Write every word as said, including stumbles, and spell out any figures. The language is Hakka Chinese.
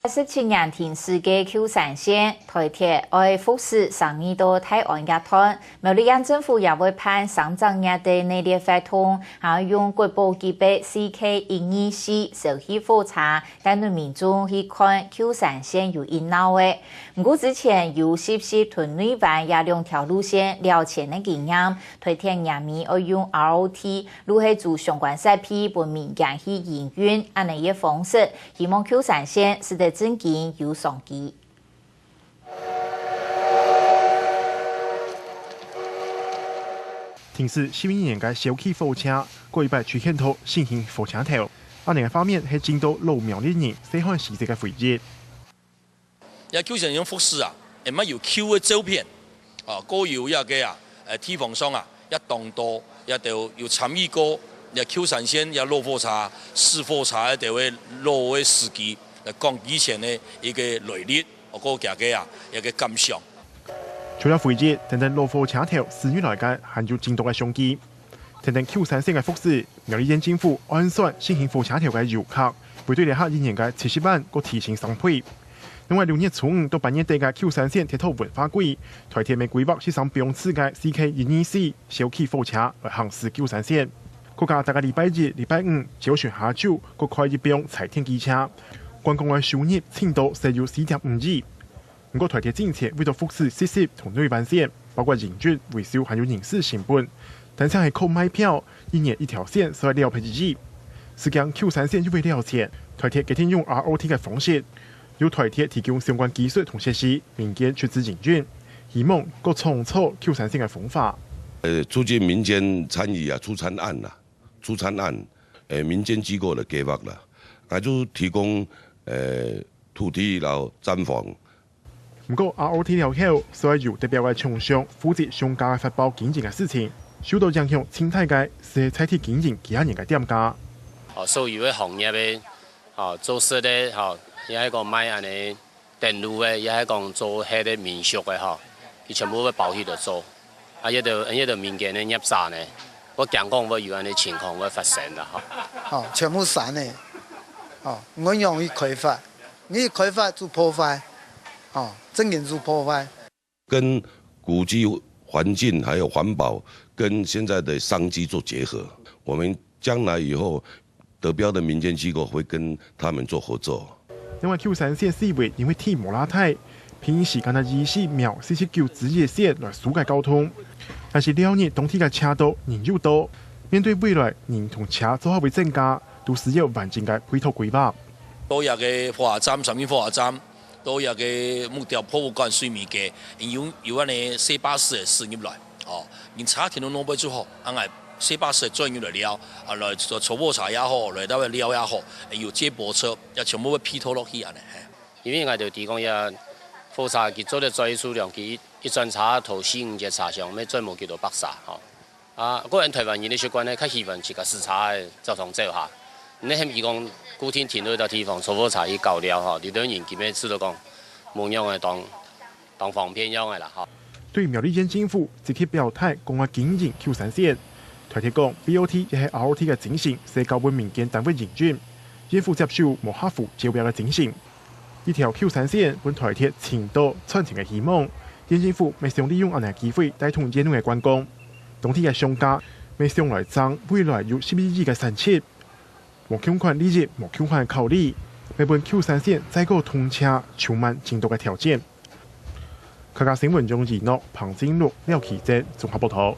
十七年停駛个舊山線，台鐵愛復駛雙義到大安這段，苗栗縣政府也會辦三隻月个內壢活動，還愛用國寶級个四K一二四燒氣火車，帶領民眾去看舊山線有幾鬧熱。毋過之前有集集同內灣這兩條路線了解个經驗，台鐵年尾愛用ROT，就係租相關設備分民間去營運，恁呢个方式， 希望舊山線使得正經有商機。停駛十一年个燒氣火車，過一擺出現到新型火車頭，恁呢个畫面係盡多老苗栗人細漢時節个回憶。這舊山線復駛啊，也蠻有舊个照片。 哦，過有這个啊，呃，地方上啊，也當多，也都有參與過，這舊山線這老火車、死火車這兜个老个司機，來講以前个一个來歷，哦，過佢个啊，一个感想。除了回憶，等等老火車頭駛入來个，還有盡多个商機。等等舊山線个復駛，苗栗縣政府按算新型火車頭个遊客，會對這下一年个七十萬，過提升三倍。 另外，六月初五到八月底个舊山線鐵道文化季，台鐵乜規劃十三班次个四K一二四燒氣火車來行駛舊山線。過加逐个禮拜一、禮拜五朝晨下晝，過開一班柴電機車，觀光个收入淨多少有四點五億。毋過台鐵進前為著復駛十七同內灣線，包括營運、維修還有人事成本，單淨係靠賣票，一年一條線就愛了忒一億。事關舊山線又會了錢，台鐵決定用ROT个方式， 由台鐵提供相關技術同設施，民間出資營運，希望過創造舊山線个風華。呃，促進民間參與啊，促參案啊，促參案，呃，民間機構个計畫啦，啊，就提供，呃，土地摎站房。毋過ROT了後，所有特別个廠商負責上架个發包經營个事情，受到影響盡大个，係在地經營幾下年个店家。哦，所有个行業个 吼，做食个吼，也係講賣恁呢等路个，也係講做歇个民宿个吼，佢全部會包起來做。啊，這兜，這兜民間个業者呢，𠊎驚講會有恁呢情況會發生啦吼。吼，全部散个，吼，毋會容易開發，你一開發就破壞，吼，正經就破壞。 跟古蹟環境還有環保，跟現在的商機做結合，我們將來以後得標的民間機構會跟他們做合作。另外，舊山線四圍因為地無罅大，平時干焦以四秒四十九支个線來疏解交通，但是了日當地个車多人又多，面對未來人同車做下會增加，都需要完整个配套規劃。到這个火車站，三義火車站， 到這个木條博物館水面个，有，有恁呢細巴士个駛入來，哦，人車停到外背就好，啊，𠊎細巴士个轉入來了，啊，來坐，坐火車也好，來到這尞也好，有接駁車，也全部會配套落去恁呢，嘿。因為𠊎兜知講這火車佢做得載个數量，佢一，一轉車頭四五節車廂，乜載無幾多百儕，吼。 啊，個人台灣人个習慣呢，較喜歡自家駛車个交通走下。你喊佢講固定停到一個地方，坐火車去到了吼，有兜人佢乜試著講，無樣个當，當方便樣个啦吼。對苗栗縣政府積極表態，講愛經營舊山線，台鐵講BOT也係ROT个精神，係交分民間單位營運，縣府接受無合乎招標个精神。 一條舊山線分台鐵尋到賺錢个希望，縣政府乜想利用恁呢機會帶動縣內个觀光。當地个商家乜想來爭未來有十一億个產值。無共款利益，無共款个考慮，乜分舊山線載過通車充滿盡多个挑戰。客家新聞張怡諾、彭正祿、廖啟珍綜合報導。